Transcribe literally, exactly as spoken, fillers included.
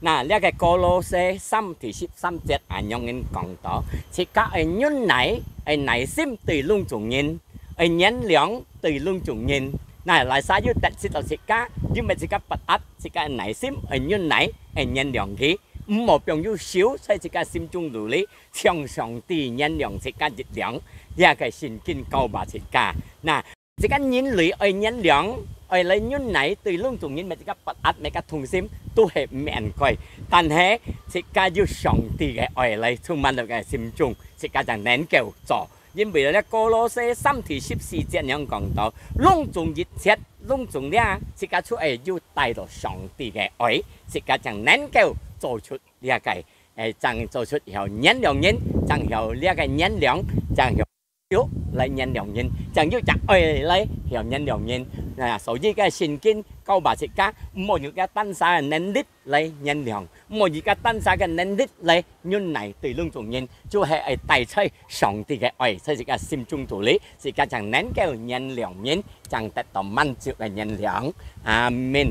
那，這个歌羅西三第十三節恁樣講到：自家愛忍耐，愛耐心對攏總人，愛原諒對攏總人。那，哪儕有得罪到自家，有麼个自家不合，自家愛耐心，愛忍耐，愛原諒佢，毋好放有仇在自家心中肚裡，像上帝原諒自家一樣。這个聖經教導自家。那， 自家人類愛原諒，愛來忍耐，對攏總人麼个不合，麼个痛心，都係毋應該。但係自家有上帝个愛來充滿到个心中，自家正能夠做。因為咧，歌羅西三第十四節恁樣講到：攏總一切，攏總這，自家就愛有帶到上帝个愛，自家正能夠做出這个，誒，正做出曉原諒人，正曉這个原諒，正曉 有來原諒人，正有隻愛來曉原諒人。啊，所以个聖經教導自家，毋好有个單儕个能力來原諒，毋好有个單儕个能力來忍耐對攏總人，就係愛帶出上帝个愛，在自家心中肚裡，自家正能夠原諒人，正得到滿足个原諒。阿們。